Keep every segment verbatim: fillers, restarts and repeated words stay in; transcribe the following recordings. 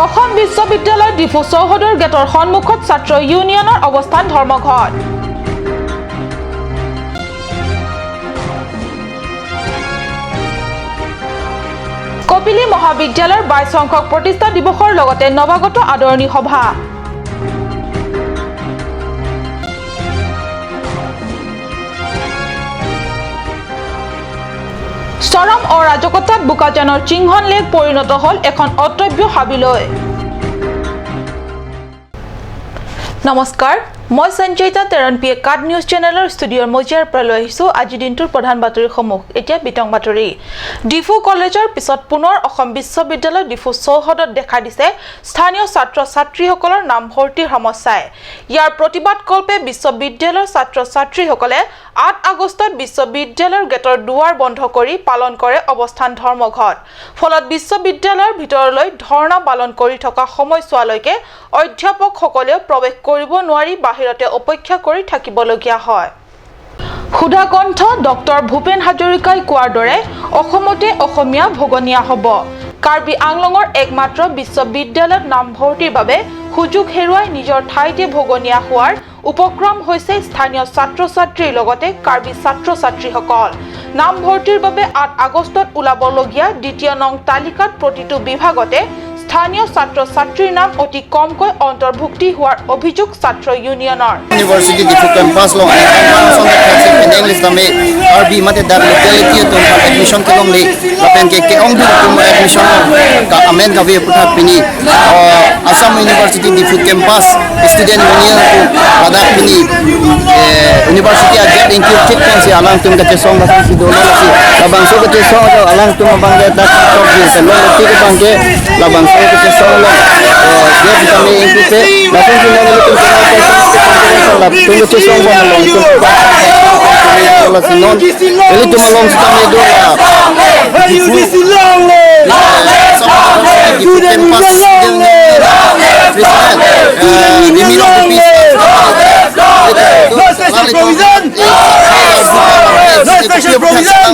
অসম বিশ্ববিদ্যালয় ডিফু চৌহদৰ গেটৰ সন্মুখত ছাত্ৰ ইউনিয়নৰ অৱস্থান ধৰ্মঘট। কপিলী মহাবিদ্যালয়ৰ বাইছ সংখ্যক প্ৰতিষ্ঠা দিৱসৰ লগতে নৱাগত আদৰণি সভা। চৰম অৰাজকতাত বোকাজানৰ চিংহন লেক পৰিণত হ'ল এখন অটব্য হাবিলৈ। নমস্কাৰ, মই সঞ্চয়িতা তেৰণপিয়ে কাট নিউজ চেনেলৰ ষ্টুডিঅ'ৰ মজিয়াৰ পৰা লৈ আহিছো আজিৰ দিনটোৰ প্ৰধান বাতৰিসমূহ। এতিয়া বিতং বাতৰি। ডিফু কলেজৰ পিছত পুনৰ অসম বিশ্ববিদ্যালয় ডিফু চৌহদত দেখা দিছে স্থানীয় ছাত্ৰ ছাত্ৰীসকলৰ নামভৰ্তিৰ সমস্যাই। ইয়াৰ প্ৰতিবাদ কল্পে বিশ্ববিদ্যালয়ৰ ছাত্ৰ ছাত্ৰীসকলে আঠ আগষ্টত বিশ্ববিদ্যালয়ৰ গেটৰ দুৱাৰ বন্ধ কৰি পালন কৰে অৱস্থান ধৰ্মঘট। ফলত বিশ্ববিদ্যালয়ৰ ভিতৰলৈ ধৰ্ণা পালন কৰি থকা সময়ছোৱালৈকে অধ্যাপকসকলেও প্ৰৱেশ কৰিব নোৱাৰি বাহিৰতে অপেক্ষা কৰি থাকিবলগীয়া হয়। সুধাকণ্ঠ ডক্টৰ ভূপেন হাজৰিকাই কোৱাৰ দৰে অসমতে অসমীয়া ভগনীয়া হ'ব। কাৰ্বি আংলঙৰ একমাত্ৰ বিশ্ববিদ্যালয়ত নামভৰ্তিৰ বাবে সুযোগ হেৰুৱাই নিজৰ ঠাইতে ভগনীয়া হোৱাৰ উপক্ৰম হৈছে স্থানীয় ছাত্ৰ ছাত্ৰীৰ লগতে কাৰ্বি ছাত্ৰ ছাত্ৰীসকল। নামভৰ্তিৰ বাবে আঠ আগষ্টত ওলাবলগীয়া দ্বিতীয় নং তালিকাত প্ৰতিটো বিভাগতে স্থানীয় ছাত্ৰ ছাত্ৰীৰ নাম অতি কমকৈ অন্তৰ্ভুক্তি হোৱাৰ অভিযোগ ছাত্ৰ ইউনিয়নৰ। University Diphu campus along, eh, campus along taksi pending list kami, Karbi mate dak locality atum admission kelongle, lapen ke ke-ongdung atum admission ka amen kave aphuthak pini, eh, Assam University Diphu campus student union atum ladak pini, eh, university a gate ingkir thik pensi alangtum kachesong lapen si dolo lasi labangso kachesong ajo alangtum abang ke dak tok di selong tik abang ke labangso kachesong along, eh, gate kami ingkir pe lapen si nang ilitum kena kachesong, labangso kachesong abang along tum lasi non ilitum along sitame do la. Diphu campus student union, eh, Diphu campus student union, eh, Diphu campus student union, long live! No special provision! No special provision!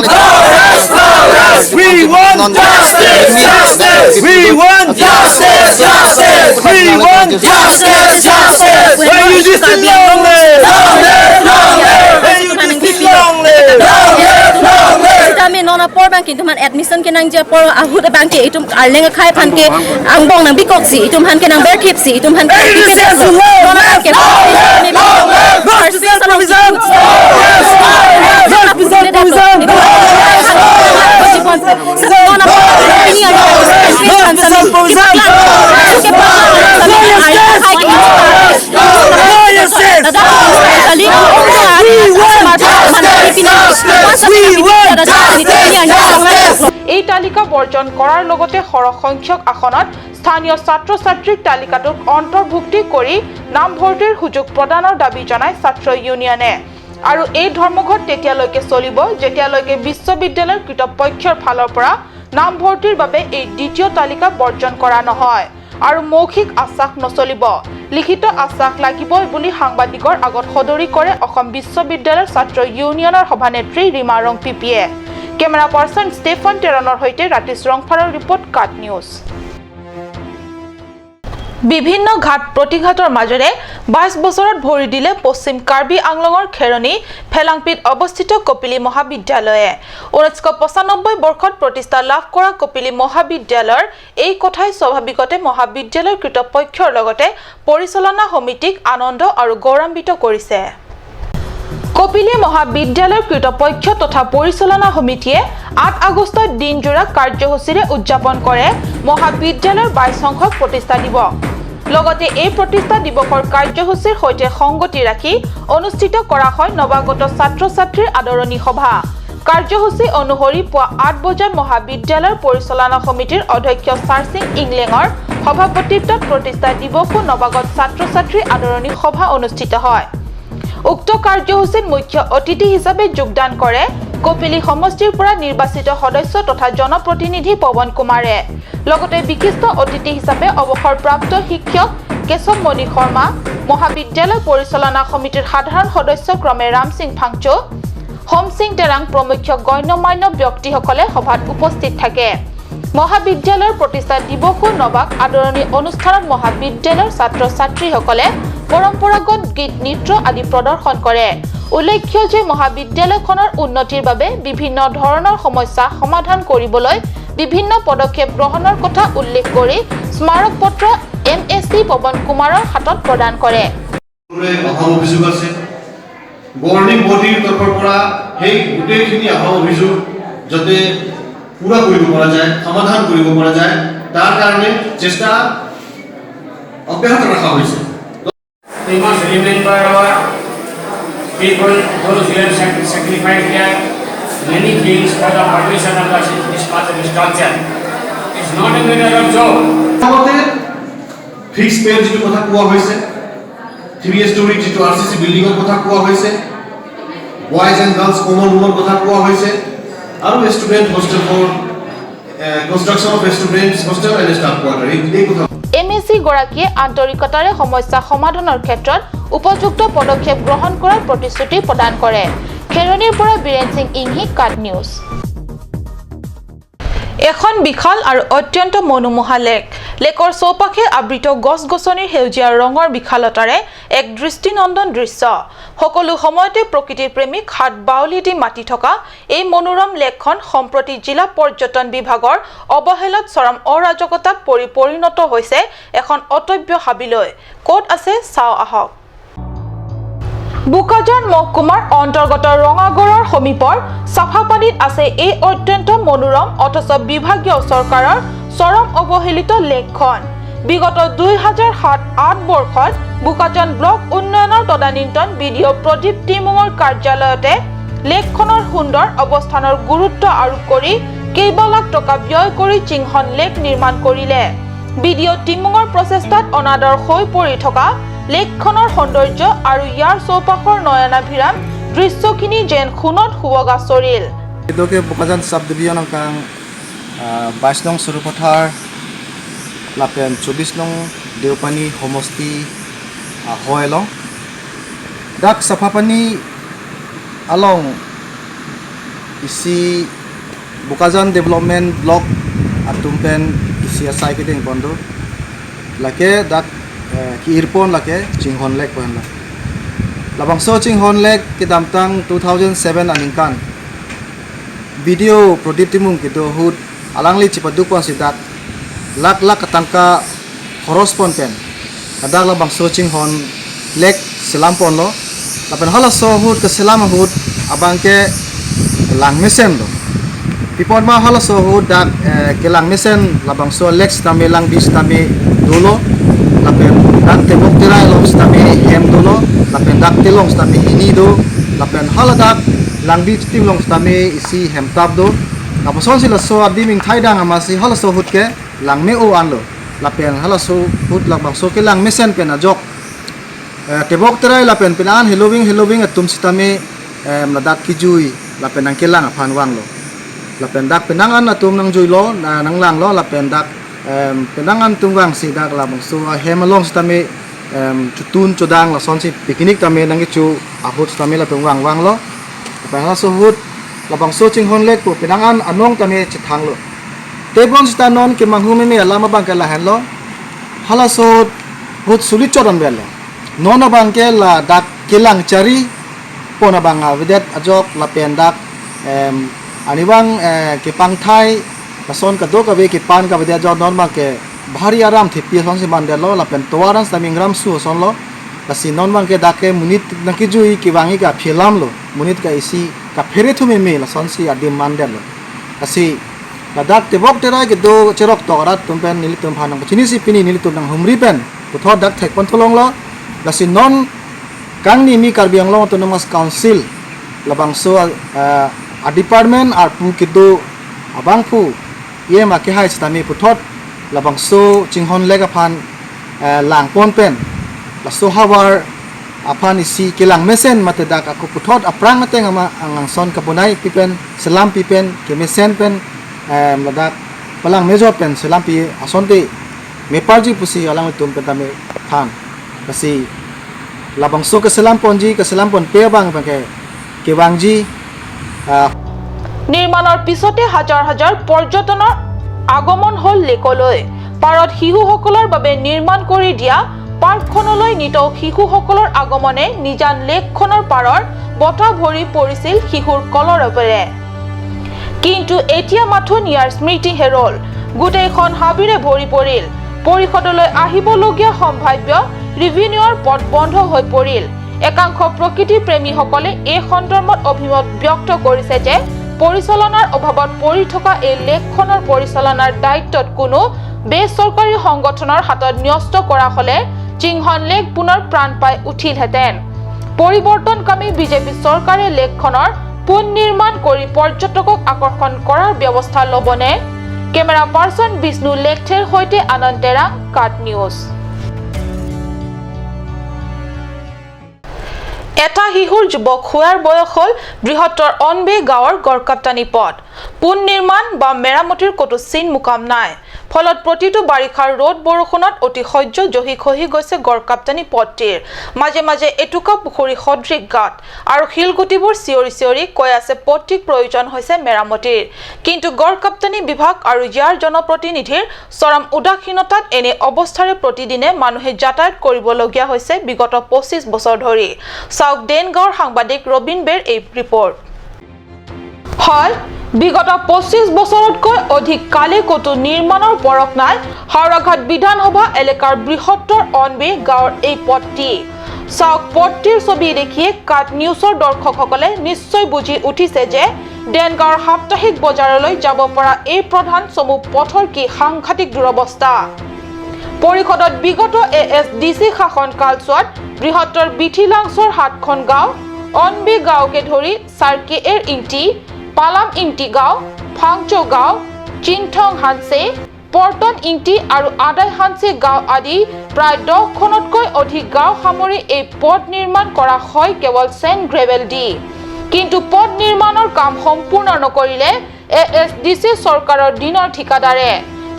We want justice! Justice! We want justice! Justice! We want justice! Justice! Why you just long live? Long live! Long live! Why you just long live? Long live! Long live! Sitame non apor abang ke itum aphan admission kenangji apor ahut abang ke itum arleng akhai aphan ke angbong nangbi koksi, itum aphan ke nangberthip si, itum aphan ke nangberthip si. Non apor ke এই তালিকা বৰ্জন কৰাৰ লগতে সৰহ সংখ্যক আসনত স্থানীয় ছাত্ৰ ছাত্ৰীক তালিকাটোত অন্তৰ্ভুক্তি কৰি নামভৰ্তিৰ সুযোগ প্ৰদানৰ দাবী জনায় ছাত্ৰ ইউনিয়নে। আৰু এই ধৰ্মঘট তেতিয়ালৈকে চলিব, যেতিয়ালৈকে বিশ্ববিদ্যালয়ৰ কৰ্তৃপক্ষৰ ফালৰ পৰা নামভৰ্তিৰ বাবে এই দ্বিতীয় তালিকা বৰ্জন কৰা নহয় আৰু মৌখিক আশ্বাস নচলিব। লিখিত আশ্বাস লাগিবই বুলি সাংবাদিকৰ আগত সদৰি কৰে অসম বিশ্ববিদ্যালয়ৰ ছাত্ৰ ইউনিয়নৰ সভানেত্ৰী ৰীমা ৰংপিপিয়ে। কেমেৰা পাৰ্চন ষ্টেফান টেৰণৰ সৈতে ৰাতিশ ৰংফাৰৰ ৰিপৰ্ট, কাট নিউজ। বিভিন্ন ঘাট প্ৰতিঘাটৰ মাজেৰে বাইছ বছৰত ভৰি দিলে পশ্চিম কাৰ্বি আংলঙৰ খেৰণি ফেলাংপিত অৱস্থিত কপিলী মহাবিদ্যালয়ে। ঊনৈছশ পঁচানব্বৈ বৰ্ষত প্ৰতিষ্ঠা লাভ কৰা কপিলী মহাবিদ্যালয়ৰ এই কথাই স্বাভাৱিকতে মহাবিদ্যালয়ৰ কৰ্তৃপক্ষৰ লগতে পৰিচালনা সমিতিক আনন্দ আৰু গৌৰৱান্বিত কৰিছে। কপিলী মহাবিদ্যালয়ৰ কৰ্তৃপক্ষ তথা পৰিচালনা সমিতিয়ে আঠ আগষ্টত দিনজোৰা কাৰ্যসূচীৰে উদযাপন কৰে মহাবিদ্যালয়ৰ বাইছ সংখ্যক প্ৰতিষ্ঠা দিৱস। লগতে এই প্ৰতিষ্ঠা দিৱসৰ কাৰ্যসূচীৰ সৈতে সংগতি ৰাখি অনুষ্ঠিত কৰা হয় নৱাগত ছাত্ৰ ছাত্ৰীৰ আদৰণি সভা। কাৰ্যসূচী অনুসৰি পুৱা আঠ বজাত মহাবিদ্যালয়ৰ পৰিচালনা সমিতিৰ অধ্যক্ষ চাৰসিং ইংলেঙৰ সভাপতিত্বত প্ৰতিষ্ঠা দিৱসো নৱাগত ছাত্ৰ ছাত্ৰী আদৰণি সভা অনুষ্ঠিত হয়। উক্ত কাৰ্যসূচীত মুখ্য অতিথি হিচাপে যোগদান কৰে কপিলী সমষ্টিৰ পৰা নিৰ্বাচিত সদস্য তথা জনপ্ৰতিনিধি পৱন কুমাৰে। লগতে বিশিষ্ট অতিথি হিচাপে অৱসৰপ্ৰাপ্ত শিক্ষক কেশৱ মণি শৰ্মা, মহাবিদ্যালয় পৰিচালনা সমিতিৰ সাধাৰণ সদস্য ক্ৰমে ৰামসিং ফাংচু, হোমসিং টেৰাং প্ৰমুখ্য গণ্যমান্য ব্যক্তিসকলে সভাত উপস্থিত থাকে। মহাবিদ্যালয়ৰ প্ৰতিষ্ঠা দিৱসৰ নবাক আদৰণি অনুষ্ঠানত মহাবিদ্যালয়ৰ ছাত্ৰ ছাত্ৰীসকলে পৰম্পৰাগত গীত নৃত্য আদি প্ৰদৰ্শন কৰে। উল্লেখ্য যে মহাবিদ্যালয়খনৰ উন্নতিৰ বাবে বিভিন্ন ধৰণৰ সমস্যা সমাধান কৰিবলৈ বিভিন্ন পদক্ষেপ গ্ৰহণৰ কথা উল্লেখ কৰি স্মাৰক পত্ৰ এম এ চি পৱন কুমাৰৰ হাতত প্ৰদান কৰে। সকলোৰে অভাৱ অভিযোগ আছে। গভৰ্ণিং বডিৰ তৰফৰ পৰা সেই গোটেইখিনি অভাৱ অভিযোগ যাতে পূৰা কৰিব পৰা যায়, সমাধান কৰিব পৰা যায়, তাৰ কাৰণে চেষ্টা অব্যাহত ৰখা হৈছে। We must remember our people, those who have sac- sacrificed their many things for the formation of the, this part of the structure. It's not a matter of joke. লগতে ফিক্স পেৰ যিটো কথা কোৱা হৈছে, থ্ৰী ষ্টৰী যিটো আৰ চি চি বিল্ডিঙৰ কথা কোৱা হৈছে, বয়জ এণ্ড গাৰ্লছ কমন ৰুমৰ কথা কোৱা হৈছে, আৰু student hostel for construction of students hostel and staff quarter, এই এই কথা। এম এ চি গৰাকীয়ে আন্তৰিকতাৰে সমস্যা সমাধানৰ ক্ষেত্ৰত উপযুক্ত পদক্ষেপ গ্ৰহণ কৰাৰ প্ৰতিশ্ৰুতি প্ৰদান কৰে। খেৰণিৰ পৰা বীৰেন সিং ইংহি, কাট নিউজ। এখন বিশাল আৰু অত্যন্ত মনোমোহা লেক। লেকৰ চৌপাশে আবৃত গছ-গছনিৰ সেউজীয়া ৰঙৰ বিশালতাৰে এক দৃষ্টিনন্দন দৃশ্য। সকলো সময়তে প্ৰকৃতিৰ প্ৰেমীক হাত বাউলি দি মাতি থকা এই মনোৰম লেকখন সম্প্ৰতি জিলা পৰ্যটন বিভাগৰ অৱহেলাত চৰম অৰাজকতাত পৰি পৰিণত হৈছে এখন অটব্য হাবিলৈ। ক'ত আছে চাওঁ আহক। বোকাজান মহকুমাৰ অন্তৰ্গত ৰঙাগড়ৰ সমীপৰ চাফাপানীত আছে এই অত্যন্ত মনোৰম অথচ বিভাগীয় চৰকাৰৰ চৰম অৱহেলিত লেকখন। বিগত দুই হাজাৰ সাত আঠ বৰ্ষত বোকাজান ব্লক উন্নয়নৰ তদানীন্তন বি ডি অ প্ৰদীপ টিমুঙৰ কাৰ্যালয়তে লেকখনৰ সুন্দৰ অৱস্থানৰ গুৰুত্ব আৰোপ কৰি কেইবা লাখ টকা ব্যয় কৰি চিংহন লেক নিৰ্মাণ কৰিলে। বি ডি অ টিমুঙৰ প্ৰচেষ্টাত অনাদৰ হৈ পৰি থকা লেকখনৰ সৌন্দৰ্য আৰু ইয়াৰ চৌপাশৰ নয়নাভিৰাম দৃশ্যখিনি যেন সোণত সুৱগা চৰিল। Ito ke Bokajan subdivision angkang, ah, bais nong Sarupathar lapen chobis nong Deopani homosti, ah, hoi along. Dak Saphapani along isi Bokajan Development Block atum pen isi asai kedeng pon do. Lake dak, eh, ki-irpon lake Chinghon Lake pon la. Labangso Chinghon Lake kedamtang two thousand seven aningkan B D O Pradip Timung kedo ahut alangli chepaduk ponsi dak lakh lakh atangka khoros pon pen ladak labangso Chinghon Lake selam ponlo. Lapen halaso ahut keselam ahut abangke langmesen lo. Pi apot ma halaso ahut dak, eh, kelangmesen labangso lake sitame langbi sitame dolo. Lapen dak tebok terai along sitame hem dolo. Lapen dak telong sitame hini do. Lapen haladak langbi chitim along sitame isi hemtap do. Lapusonsi laso adim ingthai dang amatsi halaso ahut ke langme-o anlo. Lapen halaso ahut labangso kelangmesen pen ajok, eh, tebok terai lapen penang an heloving heloving atum sitame, em, ladak kejui lapen nangkelang aphan vanglo. Lapen dak penang an atum nangjuilo, na-, nanglanglo, lapen dak, em, penang an atum vangsi dak labangso ahem along sitame, em, chotun chodang lasonsi picnic tame nangkecho ahut sitame latum vang vanglo. Lapen halaso ahut labangso Chinghon Lake pu penang an anong tame chethanglo. Tebon sita non kemanghu meme alam abangke lahenlo. Halaso ahut sulit chot anvetlo. Non abangke ladak kelang chari pon abang avedet ajok lapen dak, em, arnivang, eh, kepangthai lason kadokave kepan kavedet ajok non abangke bhari aram thepi asonsi mandetlo lapen tovar an sitame ingramsu asonlo. Lasi non abangke dak ke monit nangkejui kevang-ik aphi alamlo. Monit ke isi kaphere thu meme lasonsi adim mandetlo. Lasi ladak tebok terai kedo cheroktok arat atum pen nelitum aphan nangpachinisi pini nelitum nanghumri pen puthot dak thekpon tholonglo. Lasi non kangni mi Karbi Anglong Autonomous Council labangso, eh, a department arpu kedo abangphu E M akehai sitame puthot labangso Chinghon Lake aphan, eh, langpon pen laso havar aphan isi kelangmesen mate dak ako puthot aphrang ateng ama angson kabonai pi pen selam pi pen kemesen pen, em, ladak palangmejot pen selam pi asonte meparji pusi alanglitum pen tame than. Lasi labangso keselam ponji, keselam ponpe abang abangke kevangji, ah, নিৰ্মাণৰ পিছতে হাজাৰ হাজাৰ পৰ্যটনৰ আগমন হল লেকলৈ। পাৰত শিশুসকলৰ বাবে নিৰ্মাণ কৰি দিয়া পাৰ্কখনলৈ নিতৌ শিশুসকলৰ আগমনে নিজান লেকখনৰ পাৰৰ বতাহ ভৰি পৰিছিল শিশুৰ কলৰৱেৰে। কিন্তু এতিয়া মাথোন ইয়াৰ স্মৃতি হেৰল। গোটেইখন হাবিৰে ভৰি পৰিল। পৰিষদলৈ আহিবলগীয়া সম্ভাৱ্য ৰিভিনিউৰ পথ বন্ধ হৈ পৰিল। একাংশ প্ৰকৃতি প্ৰেমীসকলে এই সন্দৰ্ভত অভিমত ব্যক্ত কৰিছে যে পৰিচালনাৰ অভাৱত পৰি থকা এই লেকখনৰ পৰিচালনাৰ দায়িত্বত কোনো বেচৰকাৰী সংগঠনৰ হাতত ন্যস্ত কৰা হলে চিংহন লেক পুনৰ প্ৰাণ পাই উঠিলহেঁতেন। পৰিৱৰ্তনকামী বিজেপি চৰকাৰে লেকখনৰ পুনৰ্নিৰ্মাণ কৰি পৰ্যটকক আকৰ্ষণ কৰাৰ ব্যৱস্থা ল'বনে? কেমেৰা পাৰ্চন বিষ্ণু লেকথেৰ সৈতে আনন্দ তেৰাং, কাট নিউজ। এটা শিশুৰ যুৱক হোৱাৰ বয়স হ'ল বৃহত্তৰ অনবে গাঁৱৰ গড়কাপ্তানি পথ। পুনৰ্নিৰ্মাণ বা মেৰামতিৰ ক'তো চিন মুকাম নাই। ফলত প্ৰতিটো বাৰিষাৰ ৰ'দ বৰষুণত অতি সহ্য জহি খহি গৈছে গড়কাপ্তানি পথটিৰ। মাজে মাজে এটুকা পুখুৰী সদৃশ গাঁত আৰু শিলগুটিবোৰ চিঞৰি চিঞৰি কৈ আছে পথটিক প্ৰয়োজন হৈছে মেৰামতিৰ। কিন্তু গড়কাপ্তানি বিভাগ আৰু ইয়াৰ জনপ্ৰতিনিধিৰ চৰম উদাসীনতাত এনে অৱস্থাৰে প্ৰতিদিনে মানুহে যাতায়াত কৰিবলগীয়া হৈছে বিগত পঁচিছ বছৰ ধৰি। চাওক দেনগাঁৱৰ সাংবাদিক ৰবীন বেৰ এই ৰিপৰ্ট। হয়, বিগত পঁচিছ বছৰতকৈ অধিক কালে ক'তো নিৰ্মাণৰ পৰখ নাই হাওৰাঘাট বিধানসভা এলেকাৰ বৃহত্তৰ অনবে গাঁৱৰ এই পথটি। চাওক, পথটিৰ ছবি দেখিয়ে কাট নিউজৰ দৰ্শকসকলে নিশ্চয় বুজি উঠিছে যে দেনগাঁৱৰ সাপ্তাহিক বজাৰলৈ যাব পৰা এই প্ৰধান চমু পথৰ কি সাংঘাতিক দুৰৱস্থা। পৰিষদত বিগত এ এছ ডি চি শাসন কালছোৱাত বৃহত্তৰ বিথিলাংচৰ সাতখন গাঁও, অনবি গাঁওকে ধৰি চাৰ কে এৰ ইংটি, পালাম ইংটি গাঁও, ফাংচৌ গাঁও, চিনথং হানছে, পৰ্টন ইংটি আৰু আদাই হানছে গাঁও আদি প্ৰায় দহখনতকৈ অধিক গাঁও সামৰি এই পথ নিৰ্মাণ কৰা হয় কেৱল চেণ্ড গ্ৰেভেল দি। কিন্তু পথ নিৰ্মাণৰ কাম সম্পূৰ্ণ নকৰিলে এ এছ ডি চি চৰকাৰৰ দিনৰ ঠিকাদাৰে।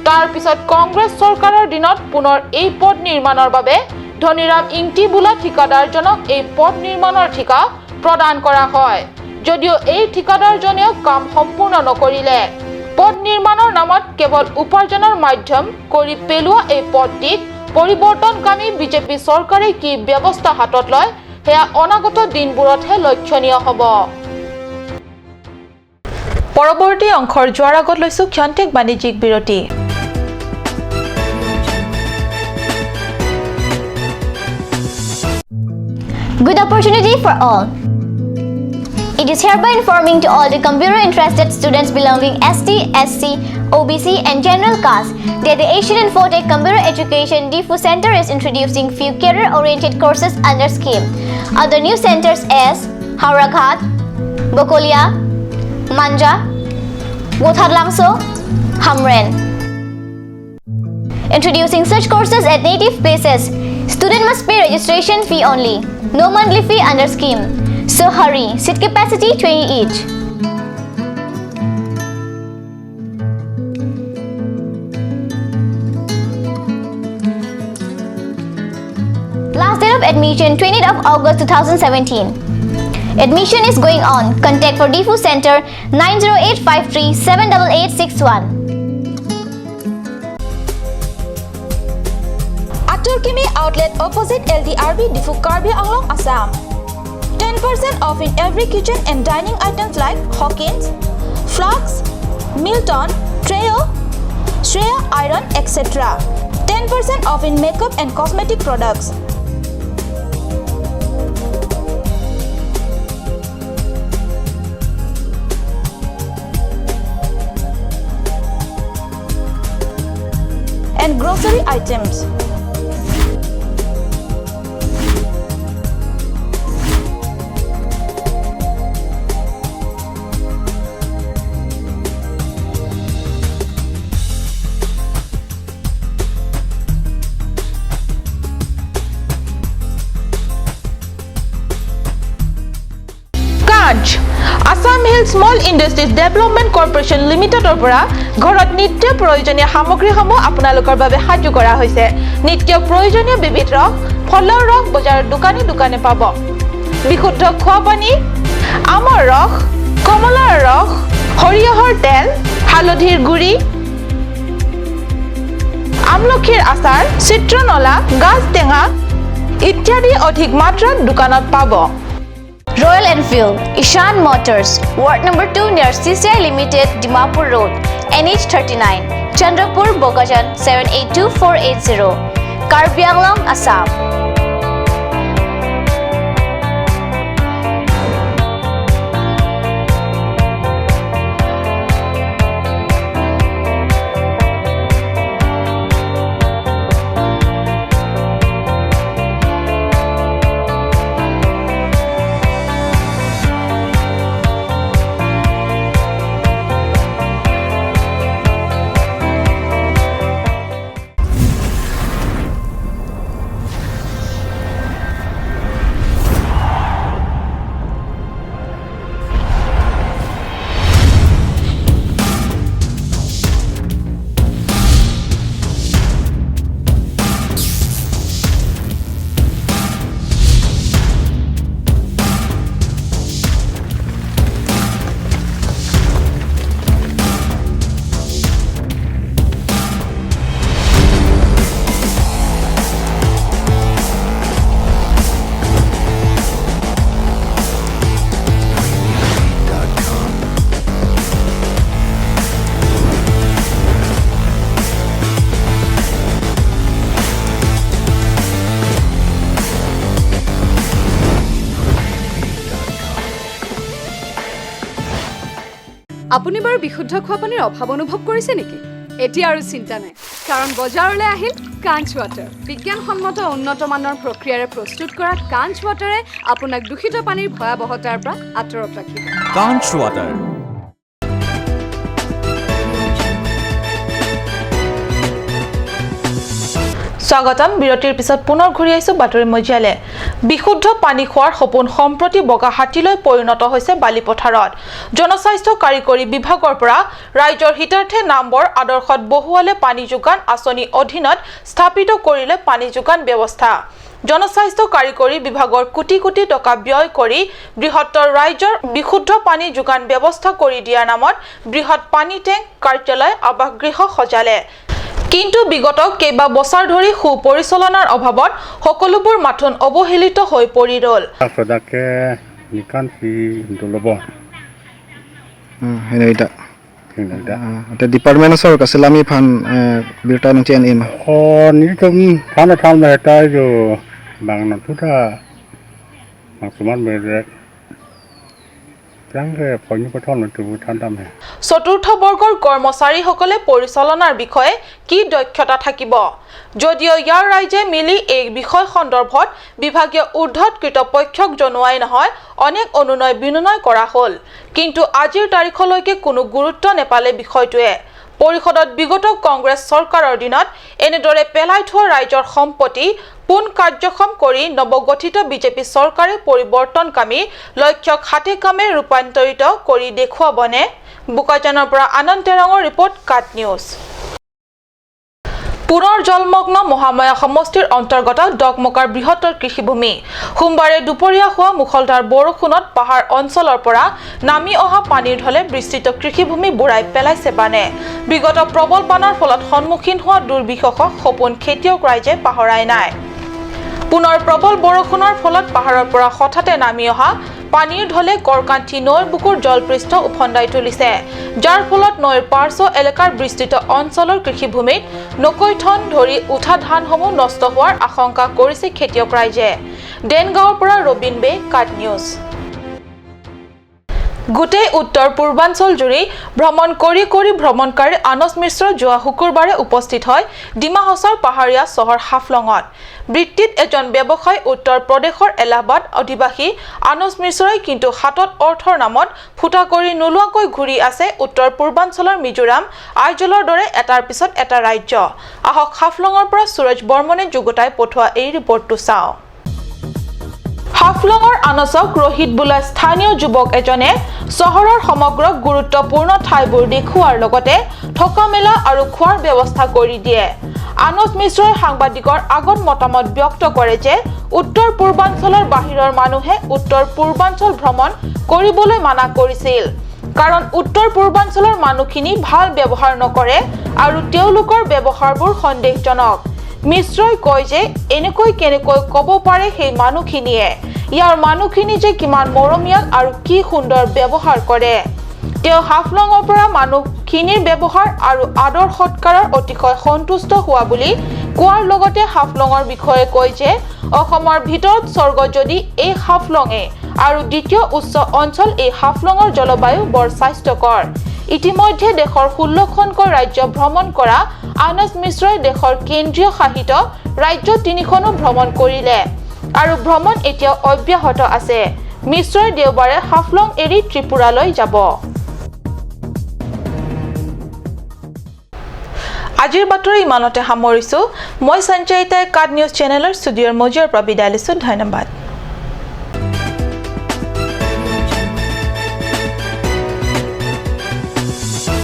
তাৰ পিছত কংগ্ৰেছ চৰকাৰৰ দিনত পুনৰ এই পথ নিৰ্মাণৰ বাবে ধনীৰাম ইংটি বোলা ঠিকাদাৰজনক এই পথ নিৰ্মাণৰ ঠিকা প্ৰদান কৰা হয়। যদিও এই ঠিকাদাৰজনেও কাম সম্পূৰ্ণ নকৰিলে, পথ নিৰ্মাণৰ নামত কেৱল উপাৰ্জনৰ মাধ্যম কৰি পেলোৱা এই পথটিক পৰিৱৰ্তনকামী বিজেপি চৰকাৰে কি ব্যৱস্থা হাতত লয়, সেয়া অনাগত দিনবোৰতহে লক্ষণীয় হ'ব। পৰৱৰ্তী অংশৰ যোৱাৰ আগত লৈছো ক্ষন্তেক বাণিজ্যিক বিৰতি। Good opportunity for all. It is hereby informing to all the computer interested students belonging S T, S C, O B C and general caste that the Asian Infotech Computer Education Diphu Center is introducing few career oriented courses under scheme. Other new centers is Howraghat, Bokolia, Manja, Vothatlangso, Hamren. Introducing such courses at native places. Student must pay registration fee only. No monthly fee under scheme. So hurry. Seat capacity twenty each. Last date of admission, twentieth of August two thousand seventeen. Admission is going on. Contact for Diphu Center nine zero eight five three seven double eight six one. Atur Kimi Outlet opposite L D R B Diphu, Karbi Anglong, Assam. Ten percent off in every kitchen and dining items like Hawkins, flasks, Milton, Treo, Shreya iron, et cetera. Ten percent off in makeup and cosmetic products. And grocery items. কাঞ্চ, Assam hill small industries development corporation লিমিটেডৰ পৰা ঘৰত নিত্য প্ৰয়োজনীয় সামগ্ৰীসমূহ আপোনালোকৰ বাবে সাজু কৰা হৈছে। নিত্য প্ৰয়োজনীয় বিবিধ ৰস, ফলৰ ৰস বজাৰৰ দোকানে দোকানে পাব। বিশুদ্ধ খোৱা পানী, আমৰ ৰস, কমলাৰ ৰস, সৰিয়হৰ তেল, হালধিৰ গুড়ি, আমলখিৰ আচাৰ, চিত্ৰনলা, গাজ টেঙা ইত্যাদি অধিক মাত্ৰাত দোকানত পাব। Royal Enfield, Ishan Motors, Ward number two near C C I Limited, Dimapur Road, N H thirty-nine, Chandrapur, Bokajan seven eight two four eight zero, Karbi Anglong, Assam. আপুনি বাৰু বিশুদ্ধ খোৱা পানীৰ অভাৱ অনুভৱ কৰিছে নেকি? এতিয়া আৰু চিন্তা নাই, কাৰণ বজাৰলৈ আহিল কাঞ্চ ৱাটাৰ। বিজ্ঞানসন্মত উন্নত মানৰ প্ৰক্ৰিয়াৰে প্ৰস্তুত কৰা কাঞ্চ ৱাটাৰে আপোনাক দূষিত পানীৰ ভয়াৱহতাৰ পৰা আঁতৰত ৰাখিব। কাঞ্চ ৱাটাৰ। স্বাগতম। বিৰতিৰ পিছত পুনৰ ঘূৰি আহিছো বাতৰি মজিয়ালে। বিশুদ্ধ পানী খোৱাৰ সপোন সম্প্ৰতি বগা হাতীলৈ পৰিণত হৈছে বালিপথাৰত। জনস্বাস্থ্য কাৰিকৰী বিভাগৰ পৰা ৰাইজৰ হিতাৰ্থে নামবৰ আদৰ্শত বহুৱালে পানী যোগান আঁচনি অধীনত স্থাপিত কৰিলে পানী যোগান ব্যৱস্থা। জনস্বাস্থ্য কাৰিকৰী বিভাগৰ কোটি কোটি টকা ব্যয় কৰি বৃহত্তৰ ৰাইজৰ বিশুদ্ধ পানী যোগান ব্যৱস্থা কৰি দিয়াৰ নামত বৃহৎ পানী টেংক, কাৰ্যালয়, আৱাসগৃহ সজালে। কিন্তু বিগত কেইবা বছৰ ধৰি সুপৰিচালনাৰ অভাৱত সকলোবোৰ মাথোন অৱহেলিত হৈ পৰি ৰ'ল। Sodake nikan si dolobo. Hmm, henai da. Henai da. Ah, ate department asor kaselami aphan, eh, birta nangchi-en-e ma? Oh, nelitum than than ma heta jo bang non tuta bang suman mere. Prangke phonyu pathon tu than tam he. চতুৰ্থ বৰ্গৰ কৰ্মচাৰীসকলে পৰিচালনাৰ বিষয়ে কি দক্ষতা থাকিব? যদিও ইয়াৰ ৰাইজে মিলি এই বিষয় সন্দৰ্ভত বিভাগীয় ঊৰ্ধ্বত কৰ্তৃপক্ষক জনোৱাই নহয়, অনেক অনুনয় বিনুনয় কৰা হ'ল, কিন্তু আজিৰ তাৰিখলৈকে কোনো গুৰুত্ব নেপালে বিষয়টোৱে। পৰিষদত বিগত কংগ্ৰেছ চৰকাৰৰ দিনত এনেদৰে পেলাই থোৱা ৰাইজৰ সম্পত্তি পুন কাৰ্যক্ষম কৰি নৱগঠিত বিজেপি চৰকাৰে পৰিৱৰ্তনকামী লক্ষ্যক হাতে কামে ৰূপান্তৰিত কৰি দেখুৱাবনে? বোকাজানৰ পৰা আনন্দ তেৰঙৰ ৰিপৰ্ট, কাট নিউজ। পুনৰ জলমগ্ন মহামায়া সমষ্টিৰ অন্তৰ্গত ডকমকাৰ বৃহত্তৰ কৃষিভূমি। সোমবাৰে দুপৰীয়া হোৱা মুষলধাৰ বৰষুণত পাহাৰ অঞ্চলৰ পৰা নামি অহা পানীৰ ঢলে বিস্তৃত কৃষিভূমি বুৰাই পেলাইছে বানে। বিগত প্ৰবল বানৰ ফলত সন্মুখীন হোৱা দুৰ্বিষহক সপোন খেতিয়ক ৰাইজে পাহৰাই নাই। পুনৰ প্ৰবল বৰষুণৰ ফলত পাহাৰৰ পৰা হঠাতে নামি অহা পানীৰ ঢলে কৰকান্থি নৈৰ বুকুৰ জলপৃষ্ঠ উফন্দাই তুলিছে, যাৰ ফলত নৈৰ পাৰ্শ্ব এলেকাৰ বিস্তৃত অঞ্চলৰ কৃষিভূমিত নকৈ ঠন ধৰি উঠা ধানসমূহ নষ্ট হোৱাৰ আশংকা কৰিছে খেতিয়ক ৰাইজে। দেনগাঁৱৰ পৰা ৰবিন বে, কাট নিউজ। গোটেই উত্তৰ পূৰ্বাঞ্চল জুৰি ভ্ৰমণ কৰি কৰি ভ্ৰমণকাৰী আনস মিশ্ৰ যোৱা শুকুৰবাৰে উপস্থিত হয় ডিমা হাছাওৰ পাহাৰীয়া চহৰ হাফলঙত। বৃত্তিত এজন ব্যৱসায়ী উত্তৰ প্ৰদেশৰ এলাহাবাদ অধিবাসী আনস মিশ্ৰই কিন্তু হাতত অৰ্থৰ নামত ফুটা কৰি নোলোৱাকৈ ঘূৰি আছে উত্তৰ পূৰ্বাঞ্চলৰ মিজোৰাম, আইজলৰ দৰে এটাৰ পিছত এটা ৰাজ্য। আহক হাফলঙৰ পৰা সুৰজ বৰ্মনে যুগুতাই পঠোৱা এই ৰিপৰ্টটো চাওঁ। হাফলঙৰ আনছক ৰোহিত বোলা স্থানীয় যুৱক এজনে চহৰৰ সমগ্ৰ গুৰুত্বপূৰ্ণ ঠাইবোৰ দেখুওৱাৰ লগতে থকা মেলা আৰু খোৱাৰ ব্যৱস্থা কৰি দিয়ে। আনছ মিশ্ৰই সাংবাদিকৰ আগত মতামত ব্যক্ত কৰে যে উত্তৰ পূৰ্বাঞ্চলৰ বাহিৰৰ মানুহে উত্তৰ পূৰ্বাঞ্চল ভ্ৰমণ কৰিবলৈ মানা কৰিছিল। কাৰণ উত্তৰ পূৰ্বাঞ্চলৰ মানুহখিনি ভাল ব্যৱহাৰ নকৰে আৰু তেওঁলোকৰ ব্যৱহাৰবোৰ সন্দেহজনক। মিশ্ৰই কয় যে এনেকৈ কেনেকৈ ক'ব পাৰে সেই মানুহখিনিয়ে, ইয়াৰ মানুহখিনি যে কিমান মৰমীয়াল আৰু কি সুন্দৰ ব্যৱহাৰ কৰে। তেওঁ হাফলঙৰ পৰা মানুহখিনিৰ ব্যৱহাৰ আৰু আদৰ সৎকাৰৰ অতিশয় সন্তুষ্ট হোৱা বুলি কোৱাৰ লগতে হাফলঙৰ বিষয়ে কয় যে অসমৰ ভিতৰত স্বৰ্গ যদি এই হাফলঙে আৰু দ্বিতীয় উচ্চ অঞ্চল এই হাফলঙৰ জলবায়ু বৰ স্বাস্থ্যকৰ। ইতিমধ্যে দেশৰ ষোল্লখনকৈ ৰাজ্য ভ্ৰমণ কৰা আনস মিশ্ৰই দেশৰ কেন্দ্ৰীয় শাসিত ৰাজ্য তিনিখনো ভ্ৰমণ কৰিলে আৰু ভ্ৰমণ এতিয়াও অব্যাহত আছে। মিশ্ৰই দেওবাৰে হাফলং এৰি ত্ৰিপুৰালৈ যাব। আজিৰ বাতৰি ইমানতে সামৰিছো। মই সঞ্চয়িতাই কাট নিউজ চেনেলৰ ষ্টুডিঅ'ৰ মজিয়াৰ পৰা বিদায় লৈছো। ধন্যবাদ।